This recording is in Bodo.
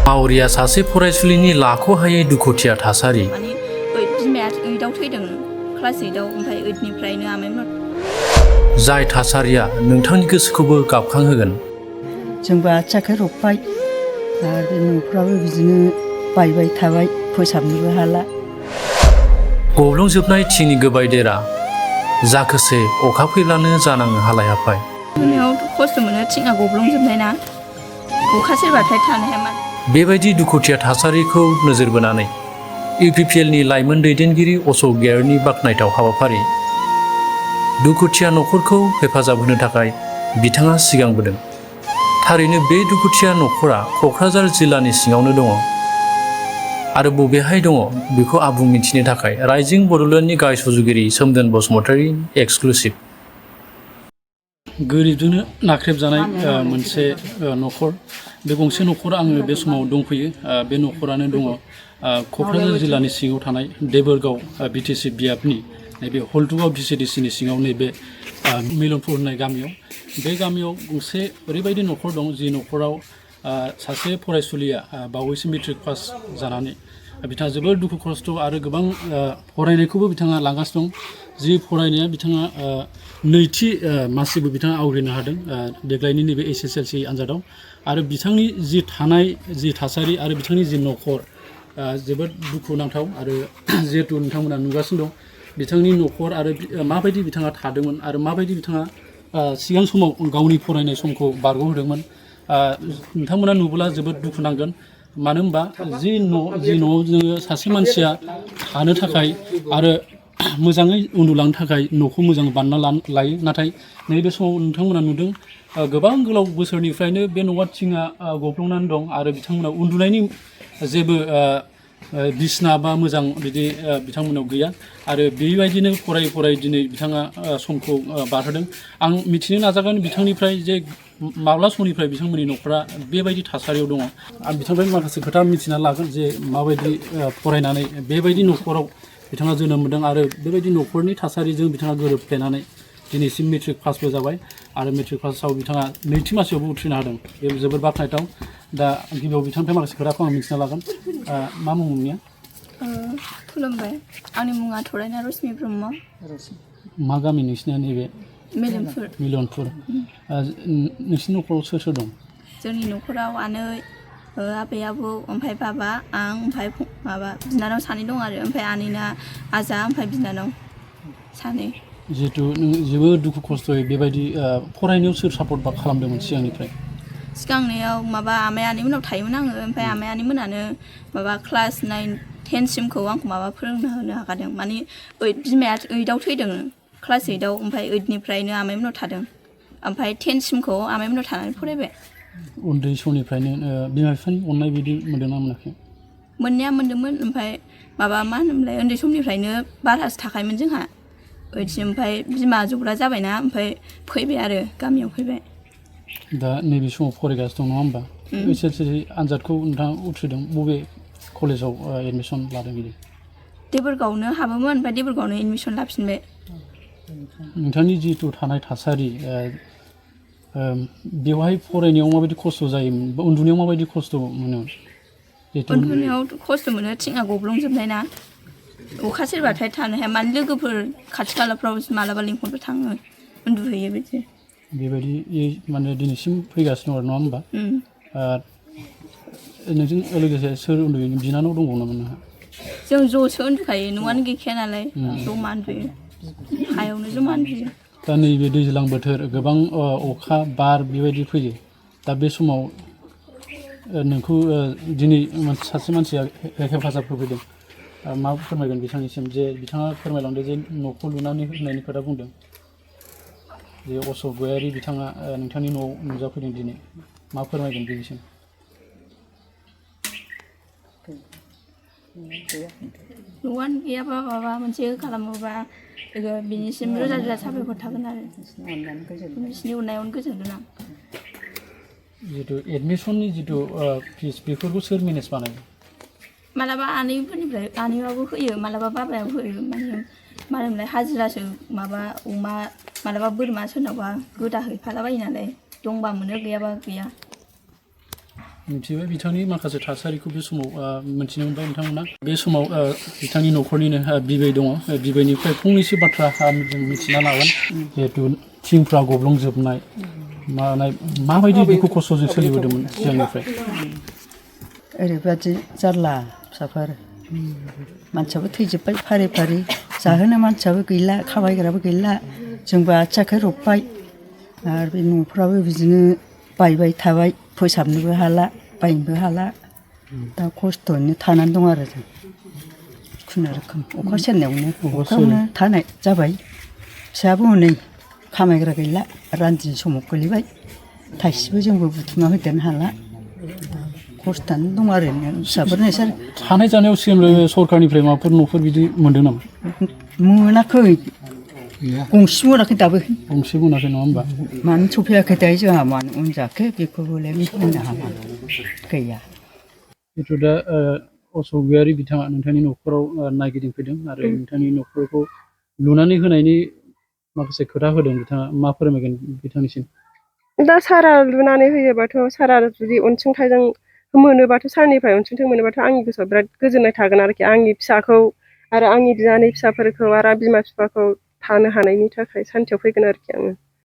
मावरिया सासे फरायसुलिनि लाख'हायै दुखुथिया थासारि। माने बिमाया 8आव थैदों, क्लास 8आव, ओमफ्राय 8निफ्रायनो आमाइमोन। जाय थासारिया नोंथांनि गोसोखौबो गाबखांहोगोन। जोंबो आथियाखै रबबाय आरो न'फ्राबो बिदिनो बायबाय थाबाय, फोसाबनोबो हाला। गब्लंजोबनाय थिंनि गोबायदेरा जाखोसे अखा फैब्लानो जानाङो हालाय हाफाय। मोनायाव खस्थ' मोनो, थिंआ गब्लंजोबनाय ना, अखा सेरबाथाय थानो हाया। बेबायदि दुखुथिया थासारिखौ नोजोर बोनानै इउपिपिएलनि लाइमोन दैदेनगिरि अशक गेयारनि बाख्नायथाव हाबाफारि दुखुथिया न'खरखौ हेफाजाब होनो थाखाय बिथाङा सिगांबोदों। थारैनो बे दुखुथिया न'खरा क'क्राझार जिल्लानि सिङावनो दङ आरो बबेहाय दङ बेखौ आबुं मिथिनो थाखाय राइजिं बड'लेण्डनि गाहाय सुजुगिरि सोमदोन बसुमतारी एक्सक्लुसिभ। गोरिबजोंनो नाख्रेबजानाय मोनसे न'खर, बे गंसे न'खरा आङो बे समाव दंफैयो। बे न'खरानो दङ क'क्राझार जिल्लानि सिङाव थानाय देबोरगाव बिटिसि बियाबनि नैबे हल्टुगाव डिसिडिसिनि सिङाव नैबे मिलनपुर होननाय गामियाव। बे गामियाव गंसे ओरैबायदि न'खर दं जि न'खराव सासे फरायसुलिया बावैसो मेट्रिक पास जानानै बिथाङा जोबोर दुखु खस्थ' आरो गोबां फरायनायखौबो बिथाङा लागासिनो दं। जि फरायनाया बिथाङा नैथि मासिबो बिथाङा आवग्रिनो हादों देग्लायनि नैबे SSLC आनजादाव। आरो बिथांनि जि थानाय जि थासारि आरो बिथांनि जि न'खर जोबोद दुखुनांथाव। आरो जिहेतु नोंथांमोना नुगासिनो दं बिथांनि न'खर आरो माबायदि बिथाङा थादोंमोन आरो माबायदि बिथाङा सिगां समाव गावनि फरायनाय समखौ बारग'होदोंमोन। नोंथांमोना नुब्ला जोबोद दुखु नांगोन। मानो होनबा जि न'आव जोङो सासे मानसिया थानो थाखाय आरो मोजाङै उन्दुलांनो थाखाय न'खौ मोजां बानायना लायो, नाथाय नैबे समाव नोंथांमोना नुदों गोबां गोलाव बोसोरनिफ्रायनो बे न'आ थिङा गब्लंनानै दं आरो बिथांमोना उन्दुनायनि जेबो बिसना बा मोजां बिदि बिथांमोनाव गैया। आरो बेबायदिनो फरायै दिनै बिथाङा समखौ बारहोदों। आं मिथिनो नाजागोन बिथांनिफ्राय जे माब्ला समनिफ्राय बिथांमोननि न'खरा बेबायदि थासारियाव दङ। आं बिथांनिफ्राय माखासे खोथा मिथिना लागोन जे माबायदि फरायनानै बेबायदि न'खराव बिथाङा जोनोम मोनदों आरो बेबायदि न'खरनि थासारिजों बिथाङा गोरोबफ्लेनानै दिनैसिम मेट्रिक पासबो जाबाय आरो मेट्रिक पासाव बिथाङा नैथि मासियावबो उथ्रिनो हादों। बे जोबोद बाख्नायथाव। दा गिबियाव बिथांनिफ्राय माखासे खोथाखौ आं मिथिना लागोन। मा मुं नोंनिया? खुलुमबाय, आंनि मुङा थरायना रश्मि ब्रह्म। मा गामि नोंसिना नैबे? मिलनपुर। नोंसिनि न'खराव सोर सोर दं? जोंनि न'खराव आनै, आबै आबौ, ओमफ्राय बाबा, आं, ओमफ्राय माबा बिनानाव सानै दं आरो ओमफ्राय आनैना आजा, ओमफ्राय बिनानाव सानै। जिहेतु नों जोबोद दुखु खस्थ'यै बेबायदि फरायनायाव सोर सापर्ट खालामदोंमोन सिगांनिफ्राय? सिगांनियाव माबा आमाइ आनैमोनाव थायोमोन आङो, ओमफ्राय आमाइ आनैमोनानो माबा क्लास 9, 10सिमखौ आंखौ माबा फोरोंनो होनो हाखादों। माने बिमाया 8आव थैदों, क्लास 8आव, ओमफ्राय 8निफ्रायनो आमाइमोनाव थादों, ओमफ्राय 10सिमखौ आमाइमोनाव थानानै फरायबाय। उन्दै समनिफ्रायनो बिमा बिफानि अननाय बिदि मोनदोंना मोनाखै? मोननाया मोनदोंमोन, ओमफ्राय माबा मा होनोमोनलाय उन्दै समनिफ्रायनो बारासो थाखायोमोन जोंहा 8सिम, ओमफ्राय बिमा जब्रा जाबायना, ओमफ्राय फैबाय आरो गामियाव फैबाय। दा नैबे समाव फरायगासिनो दं नङा होमबा? SSLC आनजादखौ नोंथाङा उथ्रिदों, बबे कलेजाव एडमिसन लादों बिदि? देबोरगावनो हाबोमोन, ओमफ्राय देबोरगावनो एडमिसन लाफिनबाय। नोंथांनि जिहेतु थानाय थासारि बेवहाय फरायनायाव माबायदि खस्थ' जायोमोन बा उन्दुनायाव माबायदि खस्थ' मोनो? उन्दुनायाव खस्थ' मोनो, थिङा गब्लंजोबनाय ना, अखा सेरबाथाय थानो हाया। माने लोगोफोर खाथि खालाफ्राव मालाबा लिंहरबा थाङो, उन्दुहैयो बिदि। बेबायदि माने दिनैसिम फैगासिनो दं आरो नङा होमबा? नोंजों लोगोसे सोर उन्दुयो? बिनानाव दंबावो नामा नोंहा? जों ज'सो उन्दुखायो, न'आनो गैखाया नालाय, जमा उन्दुयो, हायावनो जमा उन्दुयो। दा नैबे दैज्लां बोथोर गोबां अखा बार बेबायदि फैयो। दा बे समाव नोंखौ दिनै सासे मानसिया हेफाजाब होफैदों, मा फोरमायगोन बिथांनिसिम? जे बिथाङा फोरमायलांदों जे न'खौ लुनानै होनायनि खोथा बुंदों, जे अशक गयारि बिथाङा नोंथांनि न'आव नुजाफैदों दिनै, मा फोरमायगोन बिनिसिम? न'आनो गैयाबा माबा मोनसे खालामोबा बिनिसिम रोजा रोजा साबायखर थागोन आरो बिसिनि अननायावनो गोजोनगोन आं। जितु एडमिसननि जितु फिस बेफोरखौ सोर मेनेज बानायो? मालाबा आनैफोरनिफ्राय आनैयाबो होयो, मालाबा बाबायाबो होयो। माने मा होनोमोनलाय हाजिरासो, माबा अमा मालाबा बोरमा सोरनावबा गोदा हैफालाबायो नालाय, दंबा मोनो, गैयाबा गैया। मिथिबाय बिथांनि माखासे थासारिखौ बे समाव मिथिनो मोनबाय नोंथांमोना बे समाव बिथांनि न'खरनिनो बिबै दङ बिबैनिफ्राय फंनैसो बाथ्रा जों मिथिना लागोन जिहेतु थिंफ्रा गब्लंजोबनाय मानाय माबायदि दुखु खस्थ'जों सोलिबोदोंमोन सिगांनिफ्राय ओरैबादि जारला फिसाफोर मानसियाबो थैजोब्बाय फारि फारि जाहोनो मानसियाबो गैला खामायग्राबो गैला जोंबो आथिं आखाइ रबबाय आरो बे न'फ्राबो बिदिनो बायबाय थाबाय फोसाबनोबो हाला बायनोबो हाला दा खस्थ'यैनो थानानै दं आरो जों खुनुरुखुम अखा सेरनायावनो अखायावनो थानाय जाबाय फिसायाबो हनै खामायग्रा गैला रान्दिनि समाव गोलैबाय थाइसेबो जोंबो बुथुमना होदेरनो हाला खस्थ'आनो दं आरो फिसाफोरनो इसोर थानाय जानायाव सिगां सरकारनिफ्राय माबाफोर न'फोर बिदि मोनदों नामा मोनाखै गंसे मोनाखै दाबो गंसे मोनाखै नङा होमबा मानो सफैयाखै दायो जोंहा मानो उन जाखो बेखौबोलाय मिथिनो हाला गैया जिथु दा असमियारि बिथाङा नोंथांनि न'खराव नायगिदिंफैदों आरो नोंथांनि न'खरखौ लुनानै होनायनि माखासे खोथा होदों बिथाङा मा फोरमायगोन बिथांनिसिम दा सारा लुनानै होयोबाथ' सारा जुदि अनसुंथाइजों मोनोबाथ' सारनिफ्राय अनसुंथाइ मोनोबाथ' आंनि गोसोआव बिराद गोजोननाय थागोन आरोखि आंनि फिसाखौ आरो आंनि बिनानै फिसाफोरखौ आरो बिमा बिफाखौ थानो हानायनि थाखाय सान्थियाव फैगोन आरोखि आङो